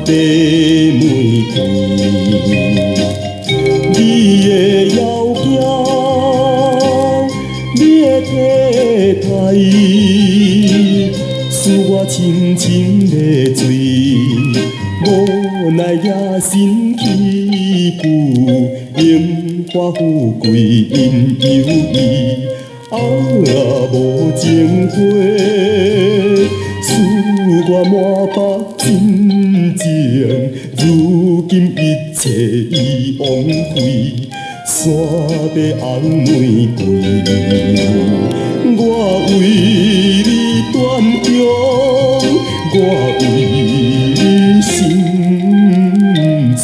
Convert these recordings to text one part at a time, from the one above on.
白玫瑰。你的窈窕，你的體態，使我深深迷醉，無奈野心虛浮，榮華富貴因猶豫，啊，無情花，使我滿腹真情，如今一切已枉費，山白紅玫瑰。我為你斷腸，我為你心碎。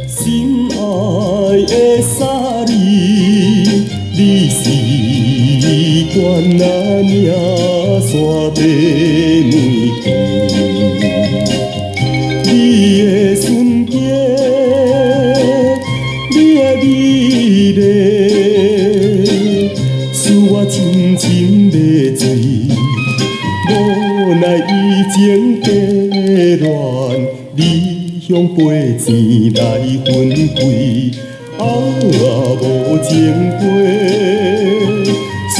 心愛的莎莉，你是懸仔領山白玫瑰，你的純潔，你的美麗，使我深深迷醉。無奈伊情假亂，理想飛錢來分開，啊，無情花，使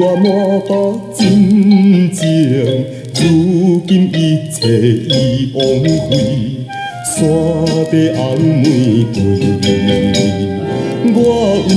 我滿腹真情，如今一切已枉費，山白紅玫瑰。我為